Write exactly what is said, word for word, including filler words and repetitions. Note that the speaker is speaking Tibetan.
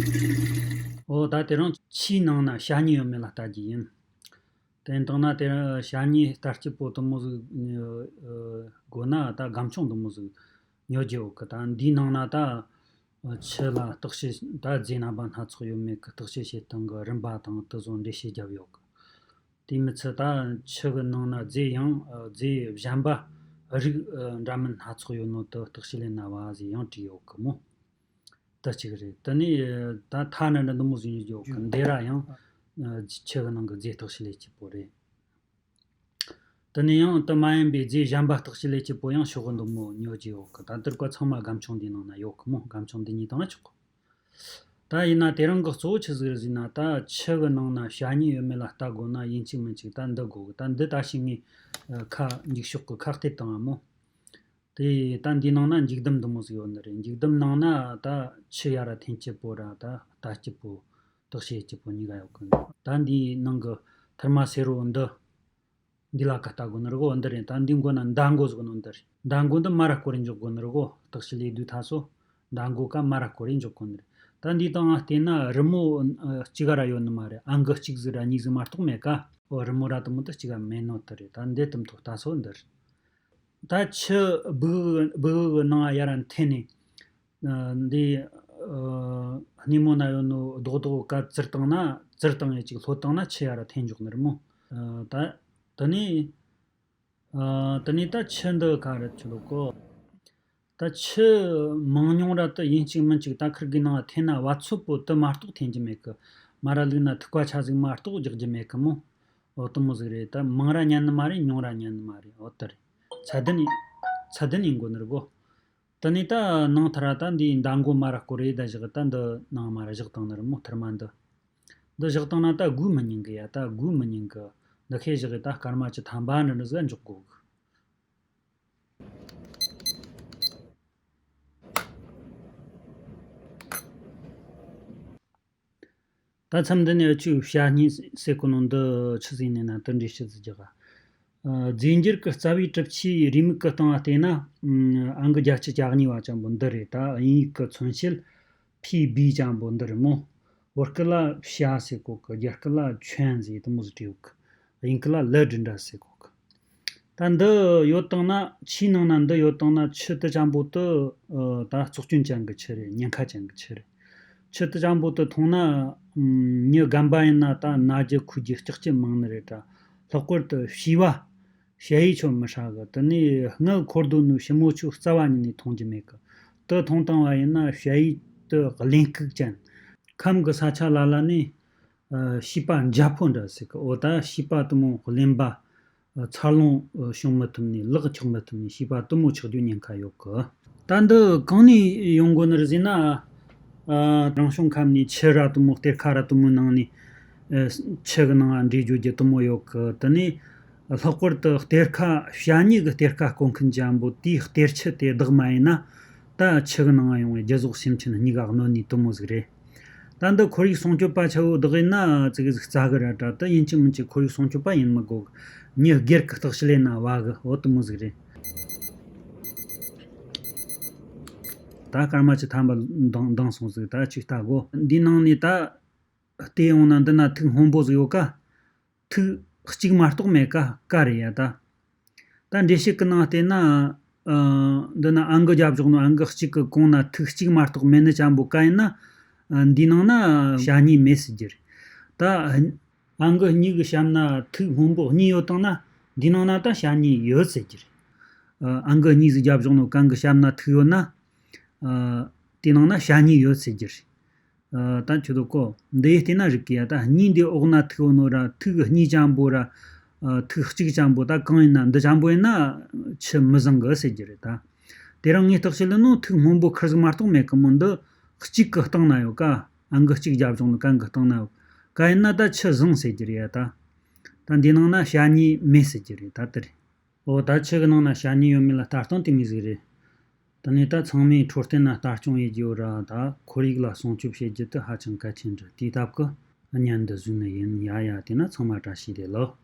འོ་ད་དེ་རིང་ཆུའི་ནང་ན་ཞ་སྨྱུག་ཡོད་མེད་ལ་ལྟ་རྒྱུ་ཡིན། དེ་ཡིན་དང་ན་དེ་རིང་ཞ་སྨྱུག་ལྟ་སྐྱིད་པོ་དུ་མོ་ཟིག་དགོས་ན་ད་སྒམ་ཆུང་དུ་མོ་ཟིག་ཉོ་རྒྱུ་ཡོད་གི། ད་འདིའི་ནང་ན་ད་ཆུ་ལ་བརྟག་དཔྱད་ད་རྫས་རྣམ་པ་སྣ་ཚོགས་ཡོད་མེད་གི་བརྟག་དཔྱད་བྱེད་སྟངས་གི་རིམ་པ་དང་དེ་ཚོ་འགྲེལ་བཤད་བརྒྱབ་ཡོད་གི། དེ་མི་ཚད་ད་ཆུ་གི་ནང་ན་རྫས་ཡང་རྫས་གཞན་པ་རིགས་འདྲ་མིན་སྣ་ཚོགས་ཡོད་ནོ་དེ་བརྟག་དཔྱད་ལས་ན་བ་ཟིག་ཡང་བྲིས་ཡོད་གི་མོ། དེ་གཅིག་རེད། དེ་ནས་ད་ཐ་ན་འདི་འདི་མོ་ཟིག་ཡོད་གི། འདི་ར་ཡང་ཆུ་གི་ནང་གི་རྫས་བརྟག་དཔྱད་ལས་སྐྱིད་པོ་རེད། དེ་ནས་ཡང་དེ་མ་ཡིན་པའི་རྫས་གཞན་པ་བརྟག་དཔྱད་ལས་སྐྱིད་པོ་ཡང་ཤོག་གུ་འདི་མོ་ཉོ་རྒྱུ་ཡོད་གི། ད་འདིར་ཀ་ཚང་མ་སྒམ་ཆུང་འདིའི་ནང་ན་ཡོད་གི་མོ། སྒམ་ཆུང་འདི་གཉིས་དང་ཆོག་གི། ད་ཡིན་ན་དེ་རིང་གི་གཙོ་བོ་ཆི་ཟིག་རེད་ཟེར་ན། ད་ཆུ་གི་ནང་ན་ཞ་སྨྱུག་ཡོད་མེད་ལ་ལྟ་དགོས་ན་ཡིན་གཅིག་མིན་གཅིག་ད་འདི་དགོས་གི། ད་འདི་ད་ཤི་ངས་ཁ་འཇིག་ཤོག་གི་ཁ་གཏད་བཏང་བ་མོ། དེ་ད་འདིའི་ནང་ན་འཇིག་ལྡུམ་འདི་མོ་ཟིག་ཡོད་ནི་རེད། འཇིག་ལྡུམ་ནང་ན་ད་ཆུ་ཡར་ར་འཐེན་སྐྱིད་པོ་ར་ད་ལྟ་སྐྱིད་པོ་བརྟག་དཔྱད་སྐྱིད་པོ་གཉིས་ཀ་ཡོད་གི། ད་འདིའི་ནང་གི་ཐུར་མ་སེར་བོ་འདི། འདི་ལ་ཀ་ལྟ་དགོས་ནི་རེད་གོ། འདི་རེད། ད་འདི་མགོ་ན་མདའ་མགོ་ཟིག་ནོ་འདི་རེད། མདའ་མགོ་འདི་མ་ར་སྐོར་རེ་འཇོག་དགོས་ནི་རེད་གོ། བརྟག་དཔྱད་ལས་དུས་ཐ་སོ་མདའ་མགོ་ཀ་མ་ར་སྐོར་རེ་འཇོག་དགོས་ནི་རེད། ད་འདི་དང་ང་བལྟས་ན་རི་མོ་གཅིག་ག་ར་ཡོད་ནི་མ་རེད། ཨང་ཀི་གཅིག་ཟིག་ར་གཉིས་ཟིག་མ་གཏོགས་མེད་ཀ། འོ་རི་མོ་ར་དུ་མོ་དུ་གཅིག་ག་མེད་ནོ་དེ་རེད། ད་འདི་དུམ་ཐོག་ལྟ་སོ་འདི་རེད། ད་ཆུ་སྦུག་སྦུག་གི་ནང་ཡར་འཐེན་ནས། འདི་སྣེ་མོ་ན་ཡོད་ནོ་རྡོག་རྡོག་ག་བཙིར་བཏང་ན་བཙིར་བཏང་ཡས་ཅིག་ལྷོད་བཏང་ན་ཆུ་ཡར་འཐེན་འཇོག་ནི་རེད་མོ། ད་དེ་ནས་དེ་ནས་ད་ཆུ་འདི་ག་རེད་ཆུ་ལོ་གོ། ད་ཆུ་མང་ཉུང་ར་དུ་ཡིན་གཅིག་མིན་གཅིག་ད་ཁིར་གི་ནང་འཐེན་ན་བ་ཚོད་པོ་དུ་མ་གཏོགས་འཐེན་རྒྱུ་མེད་གི། མ་ར་ལུག་ན་ཐུག་པ་ཆ་ཟིག་མ་གཏོགས་རྒྱག་རྒྱུ་མེད་གི་མོ། འོ་དུ་མོ་ཟིག་རེད། ད་མང་ར་ཉན་ནི་མ་རེད། ཉུང་ར་ཉན་ནི་མ་རེད། འོ་དེ་རེད། ཚད་ལྡན་ཡིན། ཚད་ལྡན་ཡིན་དགོས་ནི་རེད་གོ། དེ་ནས་ད་ནང་ཐར་ད་འདིའི་མདའ་མགོ་མ་ར་སྐོར་རེ་ད་བཞག་ད་འདི་ནང་མ་ར་བཞག་བཏང་ནི་རེད་མོ། ཐུར་མ་འདི། འདི་བཞག་བཏང་ན་ད་སྒུག་མི་ཉན་གི་ཡ། ད་སྒུག་མི་ཉན་གི། འདི་ཁས་བཞག་གི་ད་སྐར་མ་བཅུ་ཐམ་པ་འདྲ་འདྲ་ཟིག་འཇོག་དགོས་གི། ད་མཚམས་འདི་ནས་ཨ་ཆུ་བྱ་སྙིང་ཟེར་གོ་ནོ་འདི་ཆི་ཟིག་ནས་ན་དེ་འདྲའི་ཆི་ཟིག་རྒྱག་ག། རྫས་འགྱུར་གྱི་རྩ་བའི་གྲུབ་ཆའི་རེའུ་མིག་གི་སྟེང་ལ་བལྟས་ན། ཨང་ཀི་བརྒྱད་ཅུ་གྱ་གཉིས་པ་ཅན་པོ་འདི་རེད། ད་དབྱིན་ཡིག་གི་མཚོན་བྱེད་ཕི་བི་ཅན་པོ་འདི་རེད་མོ། བོད་སྐད་ལ་བྱ་ཟེར་གོ་གི། རྒྱ་སྐད་ལ་ཆོན་ཟེར་དེ་མོ་ཟིག་བྲིས་ཡོད་གི། དབྱིན་སྐད་ལ་ལི་འདྲ་འདྲ་ཟེར་གོ་གི། ད་འདི་ཡོད་དང་ན་ཆུའི་ནང་ན་འདི་ཡོད་དང་ན་ཆུ་དེ་ཅན་པོ་དེ་ད་བཙོག་སྐྱོན་ཅན་གི་ཆུ་རེད། ཉེན་ཁ་ཅན་གི་ཆུ་རེད། ཆུ་དེ་ཅན་པོ་དེ་འཐུང་ན་མྱི་རྒན་པ་ཡིན་ན་ད་ན་རྒྱུ་ཁུ་རྒྱུ་སྐྲག་རྒྱུ་མང་ནི་རེད། ད་ལྷག་པར་དུ་བྱིས་པ་ཞ་ཡི་ཆོ་མི་ཧྲ་གི། དེ་ནས་མངལ་འཁོར་སྡོད་ནོ་ཞི་མོ་ཆོ་རྩ་བ་ཉིད་ནས་འཐུང་རྒྱུ་མེད་གི། དེ་འཐུང་བཏང་བ་ཡིན་ན་ཞ་ཡི་དེ་གླེན་ལྐུགས་ཅན། ཁམས་གི་ས་ཆ་ལ་ལ་ནས་ཨ་བྱིས་པ་འཇའ་ཕོ་འདྲ་ཟེར་གི། འོ་ད་བྱིས་པ་དེ་མོ་གླེན་པ། ཨ་འཚར་ལོངས་ཨ་བྱུང་མི་ཐུབ་ནས་ལག་ཆགས་མི་ཐུབ་ནས་བྱིས་པ་དེ་མོ་ཆགས་རྒྱུ་ཉེན་ཁ་ཡོད་གི། ད་འདི་གང་ནས་ཡོང་དགོས་ནི་རེད་ཟེར་ན། ཨ་རང་བྱུང་ཁམས་ནས་ཆུ་ར་དེ་མོ་གཏེར་ཁ་ར་དེ་མོའི་ནང་ནས་ཨ་ཆུ་གི་ནང་ང་འདྲེས་འགྱོ་རྒྱུ་དེ་མོ་ཡོད་གི། དེ་ནས་ལྷག་པར་དུ་གཏེར་ཁ་བྱ་སྨྱུག་གི་གཏེར་ཁ་སྐོར་མཁན་ཅན་པོ་དེའི་གཏེར་ཆུ་དེ་བདག་མ་ཡིན་ན། ད་ཆུ་གི་ནང་ང་ཡོང་བའི་རྒྱུ་ཟོག་སེམས་ཅན་སྙིགས་ག་གནོད་ནི་དེ་མོ་ཟིག་རེད། ད་འདི་ཁོར་ཡུག་སྲུང་སྐྱོབ་པ་ཆ་བོ་བདག་ཡིན་ན་ཙི་གེ་ཟིག་རྩ་གི་ར་ད་ད་ཡིན་གཅིག་མིན་གཅིག་ཁོར་ཡུག་སྲུང་སྐྱོབ་པ་ཡིན་མི་དགོས་གི། མྱི་སྒེར་གི་བརྟག་དཔྱད་ལས་ན་བ་གི། འོ་དེ་མོ་ཟིག་རེད། ད་སྐར་མ་བཅུ་ཐམ་པ་འདང་འདང་སོང་ཟིག། ད་ཅིག་ལྟ་དགོ། འདི་ནང་ནས་ད་བལྟས་ཡོང་ན་འདི་ན་ཐིག་སྔོན་པོ་ཟིག་ཡོད་ཀ། ཐིག་གཅིག་མ་གཏོགས་མེད་ཀ། ཀ་རེད་ཡ་ད། ད་འགྲེལ་བཤད་ཀྱི་ནང་བལྟས་ན། ཨ་འདི་ན་ཨང་ཀི་བརྒྱབ་བཞག་ནོ་ཨང་ཀི་གཅིག་གི་གོང་ན་ཐིག་གཅིག་མ་གཏོགས་མེད་ནི་ཅན་པོ་ཀ་ཡིན་ན། ཨ་འདི་ནང་ན་བྱ་སྨྱུག་མེད་ཟེར་རྒྱུ་རེད། ད་ཨང་ཀི་གཉིས་ཀྱི་གཤམ་ན་ཐིག་སྔོན་པོ་གཉིས་ཡོད་དང་ན་འདི་ནང་ན་ད་བྱ་སྨྱུག་ཡོད་ཟེར་རྒྱུ་རེད། ཨ་ཨང་ཀི་གཉིས་ཟིག་བརྒྱབ་བཞག་ནོ་གང་གི་གཤམ་ན་ཐིག་ཡོད་ན། ཨ་དེ་ནང་ན་བྱ་སྨྱུག་ཡོད་ཟེར་རྒྱུ་རེད། ཨ་ད་ཁྱོད་དོ་གོ། འདི་ཡི་བལྟས་ན་རིག་གི་ཡ། ད་སྨྱུག་འདི་འོག་ན་ཐིག་ཡོད་ནོ་ར་ཐིག་སྨྱུག་ཅན་པོ་ར། ཨ་ཐིག་གཅིག་ཅན་པོ་ད་གང་ཡིན་ན་འདི་ཅན་པོ་ཡིན་ན་ཆུ་མི་བཟང་གི་ཟེར་རྒྱུ་རེད་ད། དེ་རིང་ངས་བརྟག་དཔྱད་ལས་ནོ་ཐིག་སྔོན་པོ་ཁེར་ཟིག་མ་གཏོགས་མེད་གི་མོ། འདི་གཅིག་གི་སྟེང་ན་ཡོད་ཀ། ཨང་ཀི་གཅིག་བརྒྱབ་བཞག་ནོ་གང་གི་སྟེང་ན་ཡོད་ཀ་ཡིན་ན་ད་ཆུ་བཟང་ཟེར་རྒྱུ་རེད་ཡ་ད། ད་འདི་ནང་ན་བྱ་སྨྱུག་མེད་ཟེར་རྒྱུ་རེད་ད། དེ་རེད། འོ་ད་ཆུ་གི་ནང་ན་བྱ་སྨྱུག་ཡོད་མེད་ལ་ལྟ་སྟངས་དེ་མོ་ཟིག་རེད། དེ་ནས་ད་ཚང་མས་འཕྲོད་བསྟེན་ལ་ལྟ་སྐྱོང་ཡེད་རྒྱུ་ར་ད་ཁོར་ཡུག་ལ་སྲུང་སྐྱོབ་བྱེད་རྒྱུ་དེ་ཧ་ཅང་གལ་ཆེན་རེད། དེའི་སྟབས་ཀྱིས་བརྙན་འདི་བཟོས་ནི་ཡིན། ཡ་ཡ་དེ་ན་ཚང་མ་བཀྲ་ཤིས་བདེ་ལེགས།